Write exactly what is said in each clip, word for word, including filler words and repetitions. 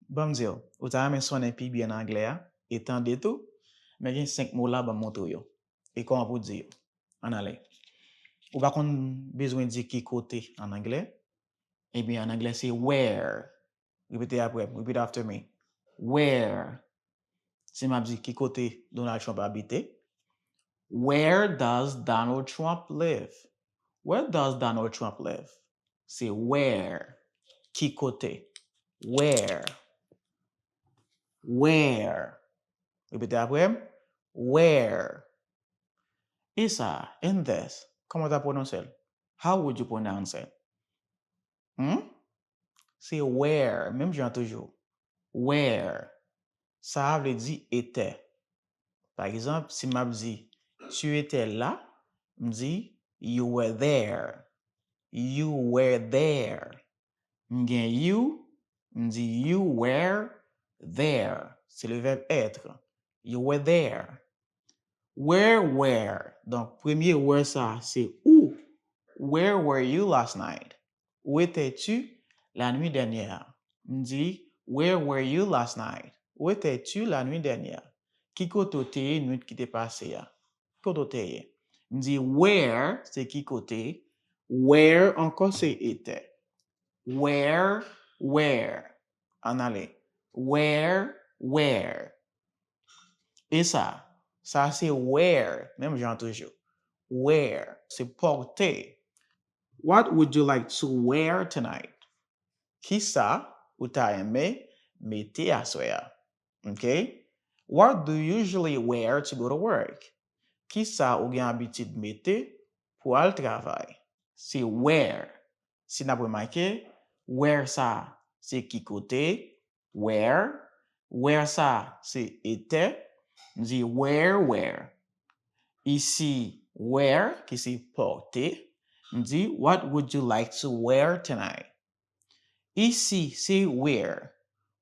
Ban m di w, ou ta renmen sonnen pi byen nan anglè a, e tande tou, men gen senk mo la, ban m montre w yo. E kòman pou w di yo? Ann ale. Ou pa konn bezwen di ki kote an anglè? Ebyen, an anglè, se where. Repete apre m. Repeat after me. Where? Si m ap di ki kote Donald Trump abite? Where does Donald Trump live? Where does Donald Trump live? Se where. Ki kote? Where? Where? Repete apre m. Where? E sa, and this, kòman w ta pwononse l? How would you pronounce it? Hmm? Se where, menm jan toujou. Where? Sa a vle di etè. Pa egzanp, si m ap di, tu étais là, m di, you were there. You were there. M gen you, m di, you were there. Se le verbe être. You were there. Where were? Donk, premye where sa a, se ou. Where were you last night? Où étais-tu la nuit dernière? M di, where were you last night? Où étais-tu la nuit dernière? Ki kote w te ye nwit ki te pase a? Ki kote w te ye? M di, where, se ki kote. Where ankò, se etè. Where, where. Ann ale. Where, where. E sa, sa se where, menm jan toujou. Where, se pòte. What would you like to wear tonight? Kisa ou ta renmen mete aswè a? Ok? What do you usually wear to go to work? Kisa ou gen abitid mete pou al travay? Se where. Si n ap remake, where sa, se ki kote? Where? Where sa, se etè. M di where, where. Isi, where, ki se pòte. M di, what would you like to wear tonight? Isi, se where.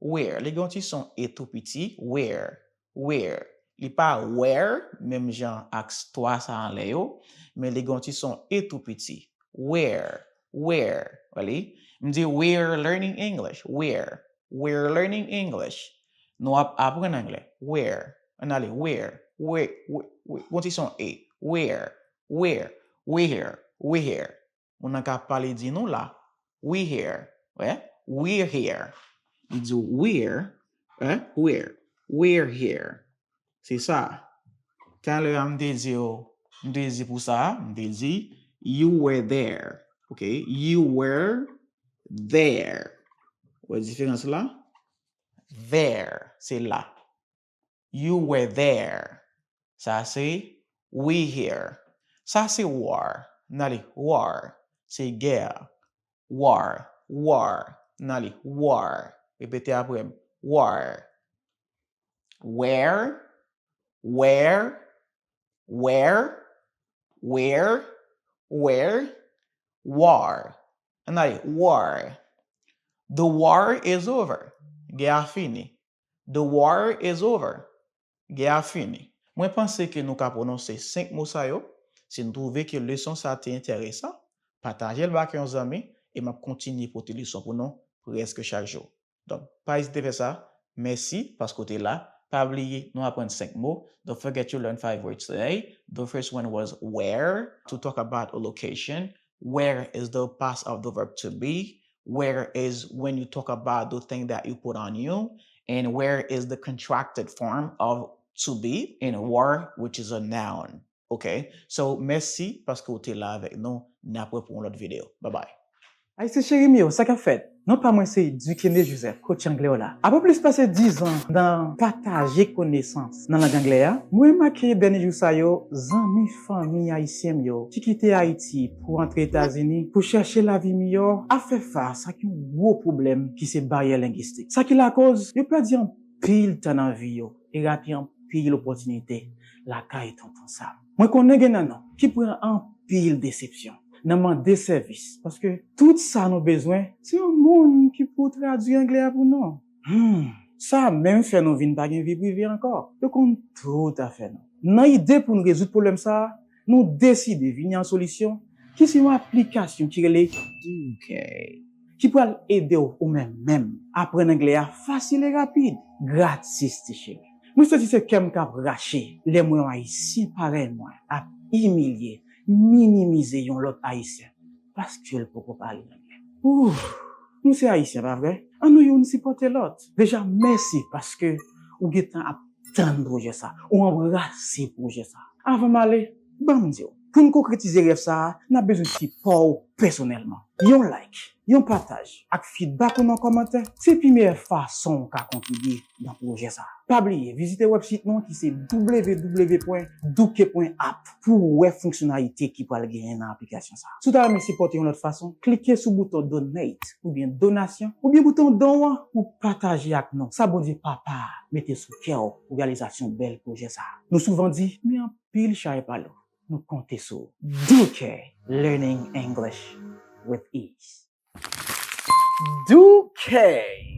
Where. Li gen yon ti son e tou piti. Where. Where. Li pa where, menm jan ak twa sa anlè yo, men li gen yon ti son e tou piti. Where. Where. Wè li? M di, we're learning English. Where. We're learning English. Nou ap aprann anglè. Where. Ann ale. Where. Where. Where. Where. Gon ti son e. Where. Where. We here. We here. Moun nan ka pale di nou la. We here. Wè? We're here. Li di we're. Wè? We're. We're here. Se sa. Talè a m te di w, m te di pou sa, m te di, you were there. Ok? You were there. Ou wè diferans la? There, se la. You were there. Sa se we here. Sa se war. N ale, war. Se gè. War, war. N ale, war. Repete apre m. War. Where, where, where, where, where, war. Ann ale, war. The war is over. Gè a fini. The war is over. Gè a fini. Mwen panse ke nou ka pwononse senk mo sa yo. Si nou twouve ke leson sa te enteresan, pataje l ba ak yon zanmi e m ap kontinye pote leson pou nou prèske chak jou. Donk, pa ezite fè sa. Mèsi paske w te la. Pa bliye, nou aprann senk mo. Don't forget to learn five words today. The first one was where, to talk about a location. Where is the past of the verb to be. Where is when you talk about the thing that you put on you. And where is the contracted form of to be in were, which is a noun. Ok? So, mèsi paske w te la avèk nou. N ap wè pou yon lòt videyo. Bye bye. Ayisyen cheri m yo, sa k ap fèt? Non pa mwen se Duquesne Joseph, coach anglè w la. Apre plis pase diz an nan pataje konesans nan lang anglè a, mwen remake dènye jou sa yo, zanmi fanmi ayisyen m yo ki kite Ayiti pou antre Etazini pou chèche lavi miyò ap fè fas ak yon gwo pwoblèm ki se baryè lengistik. Sa ki lakoz yo pèdi anpil tan nan vi yo e rate anpil opòtinite lakay tonton Sam. Mwen konnen gen nan nou ki pran anpil desepsyon nan mande sèvis, paske tout sa nou bezwen, se yon moun ki pou tradui anglè a pou nou. Hmm, sa menm fè nou vin pa gen vi prive ankò. Yo konn tout afè nou. Nan ide pou n rezoud pwoblèm sa a, nou deside vini an solisyon ki se yon aplikasyon ki rele Duke. ki pral ede w ou menm menm aprann anglè a fasil e rapid, gratis, ti cheri. Mwen santi se kè m k ap rache lè m wè yon Ayisyen parèy mwen ap imilye, minimize yon lòt Ayisyen paske l poko pale anglè. Ouf! Nou se Ayisyen, pa vre? Ann nou youn sipòte lòt. Deja, mèsi paske ou gentan ap tann pwojè sa, ou anbrase pwojè sa. Avan m ale, ban m di w, pou n konkretize rèv sa a, n ap bezwen sipò w pèsonèlman. Yon like, yon pataj, ak feedback ou nan kòmantè, se pi meyè fason w ka kontribye nan pwojè sa a. Pa bliye, vizite wèbsit nou ki se w w w pwen douke pwen app pou w wè fonksyonalite ki pral genyen nan aplikasyon sa a. Si w ta renmen sipòte yon lòt fason, klike sou bouton donate oubyen donasyon, oubyen bouton don an pou pataje ak nou sa Bondye Papa a mete sou kè w pou reyalizasyon bèl pwojè sa a. Nou souvan di, men anpil chay pa lou. Nou konte sou w. Duke Learning English with Ease. Duke!